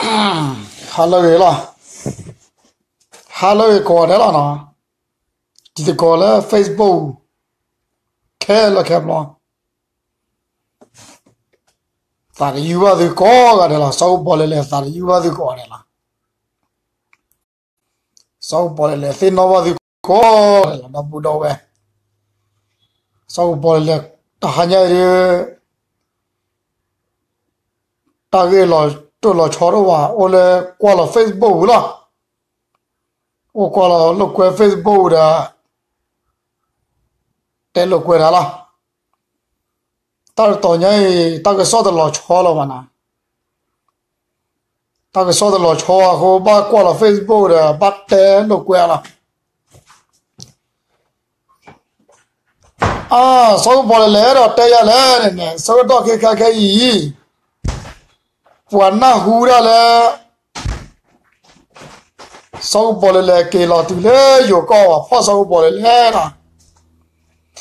ဟါလၢအဂ့ၤလီၤ. ဟါလၢအဂ့ၤကိးဂၤဒဲးလီၤနီၤ. တံၤသကိးလၢ Facebook ခဲလၢာ်ခဲဆ့ သးတယုၢ်ဘၣ်သုကိးဂၤဒဲးလီၤ. စီၤကပီၤလဲၣ်လဲၣ် သးတယုၢ်ဘၣ်သုကိးဂၤဒဲးလီၤ. စီၤကပီၤလဲၣ်လဲၣ် သ့ၣ်နီၣ်ဘၣ်သုကိးဂၤဒဲးလီၤ ဒီပုၢ်ဒီဝဲၢ်. စီၤကပီၤလဲၣ်လဲၣ် တဟါညါအံၤဒ် တၢ်ဂ့ၢ်လီၤတိၢ်လီၤဆီတအိၣ်ဘၣ် အိၣ်လၢကွၢ်လီၤ Facebook ဝံၤလီၤ. အိၣ်ကွၢ်လီၤလိာ်ကွဲ Facebook ဒီး တဲလိာ်ကွဲတၢ်လီၤ. တၢ်တတီၤညါအံၤ တၢ်ကစီၣ်တလီၤဆီလီၤဘၣ်နီၤ. တၢ်ကစီၣ်တလီၤဆီအဃိ ဘၣ်ကွၢ်လီၤ Facebook ဒီး ဘၣ်တဲလိာ်ကွဲလီၤ. အါ စီၤကပီၤလဲၣ်လဲၣ် အဲၣ်ဒိးတဲယၤလဲၣ်န့ၣ်န့ၣ် ဆၢကတီၢ်ခဲခါခဲအံၤ ပှၤနၢ်ဟူဒၣ်လၢ စီၤကပီၤလဲၣ်လဲၣ် က့ၤလီၤတုၤလၢယိၤကီၢ် ပှၤဖီၣ်စီၤကပီၤလဲၣ်လဲၣ်လီၤ.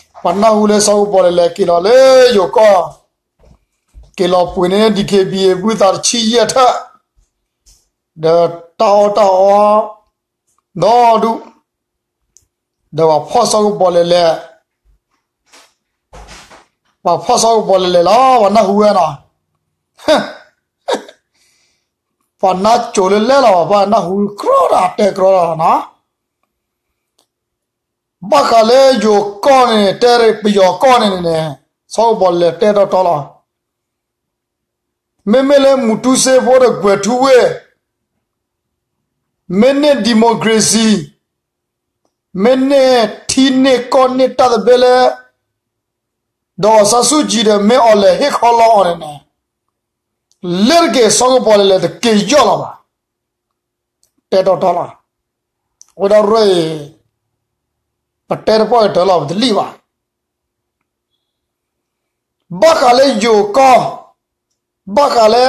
ပှၤနၢ်ဟူလၢစီၤကပီၤလဲၣ်လဲၣ်က့ၤလီၤလၢယိၤကီၢ်, က့ၤလီၤပှ့ၤန့ၢ် DKBA ဘုသးတဆံယဲၢ်ထၢၣ်, ဒီးတၢ်အီၣ်တၢ်အီ ဒီဒူၣ်, ဒီးပှၤဖီၣ်စီၤကပီၤလဲၣ်လဲၣ်, ပှၤဖီၣ်စီၤကပီၤလဲၣ်လဲၣ်လီၤ ပှၤနၢ်ဟူဝဲနီၤ. ပှၤနၢ်ကိၤလၢလဲၣ်လီၤ ပှၤနၢ်ဟူကြီတၢ်တဲကြီလီၤနီၤ. ဘၣ်ဃးလၢယိၤကီၢ်န့ၣ် တဲပယီၤကီၢ်န့ၣ်န့ၣ် စီၤကပီၤလဲၣ်တဲတီတီလီၤ. မ့မ့ၢ်လၢမူတူစ့ဖိဒီးကွဲၤထူဝ့ၢ် မ့ၢ်န့ၢ် democracy မ့ၢ်န့ၢ်ထံန့ၢ်ကီၢ်န့ၢ်တၢ်သဘျ့လၢ ဒီးအီၤစၢ်ဆူၣ်ကံၤဒီး မ့ၢ်အီၤလဲၤဟ့ၣ်ခီလီအီၤန့ၣ်န့ၣ် လၢတက့ၤစီၤကပီၤလဲၣ်လဲၣ်တက့ၤယီၢ်လီၤဘၣ်. တဲတီတီလီၤ. အဝဲဒၣ်ရၢအံၤ ပတဲတပှၢ်ကတၢၢ်လီၤ ပတလံၣ်ဘၣ်. ဘၣ်ဃးလၢယိၤကီၢ်, ဘၣ်ဃးလၢ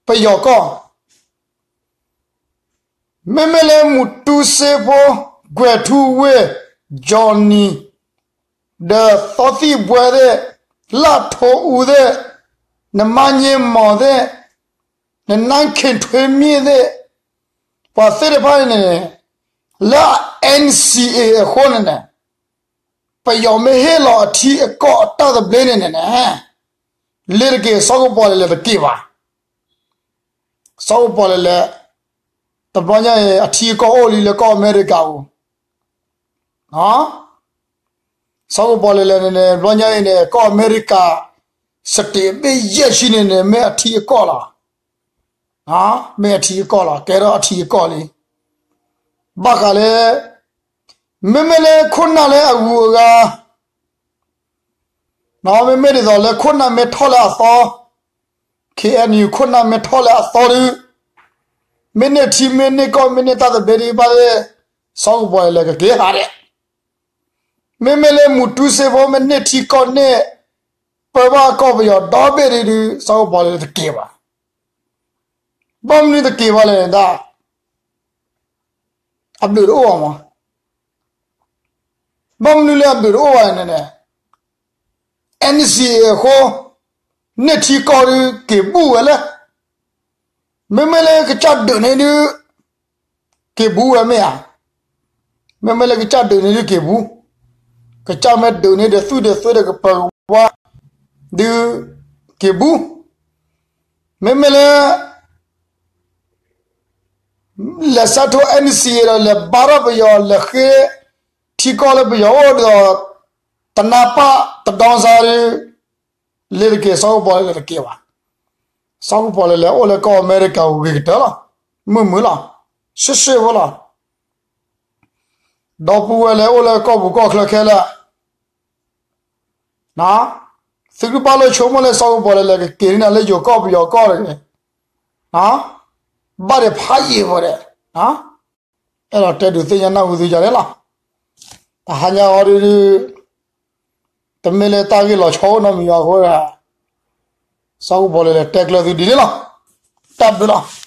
ပယီၤကီၢ်, မ့မ့ၢ်လၢမူတူစ့ဖိ, ကွဲၤထူဝ့ၢ်, Johnny, ဒီးသီသံၣ်ဘှဲသ့ၣ်, လၢ်ထိအူသ့ၣ်, နမါည့မီၤသ့ၣ်, နနါခ့ထွ့မ့ၢ်သ့ၣ်, ပှၤသ့ၣ်တဖၣ်န့ၣ်န့ၣ် လၢ NCA အဃိန့ၣ်န့ၣ် ပယီၤမ့ၢ်ဟ့ၣ်လီၤအထံအကီၢ်အတၢ်သဘျ့န့ၣ်န့ၣ်န့ၣ် လ့ၤတက့ၤစီၤကပီၤလဲၣ်လဲၣ်တက့ၤဘၣ်. စီၤကပီၤလဲၣ်လဲၣ် တဘျီညါအံၤ အထံအကီၢ်အိၣ်လံလၢကီၢ်အမဲရကၤပူၤ, စီၤကပီၤလဲၣ်လဲၣ်န့ၣ်န့ၣ် တဘျီညါအံၤန့ၣ် ကီၢ်အမဲရကၤ state ဘ့ၣ်ယဲၢ်ဆံန့ၣ်န့ၣ် မ့ၢ်အထံအကီၢ်လီၤ. မ့ၢ်အထံအကီၢ်လီၤ, ကဲထီၣ်အထံအကီၢ်လံ. ဘၣ်ဃးလၢ မ့မ့ၢ်လၢခိၣ်နၢ်လၢအဂုၤအဂၤ မ့မ့ၢ်ဒ်သိးလၢခိၣ်နၢ်မ့ၢ်ထီၣ်လၢအသီ, KNU ခိၣ်နၢ်မ့ၢ်ထီၣ်လၢအသီဒီး မ့ၢ်န့ၢ်ထံမ့ၢ်န့ၢ်ကီၢ်မ့ၢ်န့ၢ်တၢ်သဘျ့ဒ်ဘၣ်သ့ၣ် စီၤကပီၤလဲၣ်လဲၣ်ကက့ၤဟးဒဲး. မ့မ့ၢ်လၢမူတူစ့ဖိမ့ၢ်န့ၢ်ထံကီၢ်န့ၣ် ပၢဘၣ်ကီၢ်ပယီၤဒီဘ့ၣ်ဒ်ဒုး စီၤကပီၤလဲၣ်လဲၣ်တက့ၤဘၣ်. ဘၣ်မနုၤတက့ၤဘၣ်လဲၣ်န့ၣ်ဒၣ် အဘျုးတအိၣ်ဘၣ်မး. ဘၣ်မနုၤလၢအဘျုးတအိၣ်ဘၣ်လဲၣ်န့ၣ်န့ၣ် NCA အဃိ န့ၢ်ထံကီၢ်ဒုးက့ၤဘူၣ်ဝဲလဲၣ်. မ့မ့ၢ်လၢကစၢ်ဒုးန့ၣ်ဒုး က့ၤဘူၣ်ဝဲမ့ၢ်ဧါ. မ့မ့ၢ်လၢကစၢ်ဒုးန့ၣ်ဒုးက့ၤဘူၣ်, ကစၢ်မ့ၢ်ဒုးန့ၣ်ဒီးသူၣ်ဒီးသွဲဒီးကပၢၤကပှၢ် ဒုးက့ၤဘူၣ်. မ့မ့ၢ်လၢ လဲၤဆဲးထိ NCA ဒီး လဲၤဘါထီၣ်ပယီၤ လဲၤဃ့ထံကီၢ်လၢပယီၤအိၣ်ဒီး တနၢ်ပၢၢ်တဒီစါဒီး လ့ၤတက့ၤ စီၤကပီၤလဲၣ်လဲၣ်တက့ၤဘၣ်. စီၤကပီၤလဲၣ်လဲၣ်အိၣ်လၢကီၢ်အမဲရကၤဂ့ၤကတၢၢ်လီၤ. မုာ်မုာ်လီၤ. ဆ့ၣ်ဆ့ၣ်ဖိလီၤ. ဒီပုၢ်ဝဲၢ်လၢအိၣ်လၢကီၢ်ပူၤကီၢ်ချၢခဲလၢာ် သုကဘၣ်လိၣ်ဆိကမိၣ်လၢစီၤကပီၤလဲၣ်လဲၣ်ကက့ၤန့ၢ်နၤလၢယိၤကီၢ်ပယီၤကီၢ်တဂ့ၤ. ဘၣ်ဒီးဖးယံာ်ဖိဒီး အဲၣ်ဒိးတဲဒုးသ့ၣ်ညါနၢ်ဟူသုယၤန့ၣ်လီၤ. တဟါညါအီၤဒုးဒုး တမ့ၢ်လၢတၢ်ဂ့ၢ်လီၤဆီအိၣ်နီတမံၤဘၣ်အဃိဒီး စီၤကပီၤလဲၣ်လဲၣ်တဲကျၢၤသုဒ်န့ၣ်လီၤ. တၢ်ဘျုးလီၤ.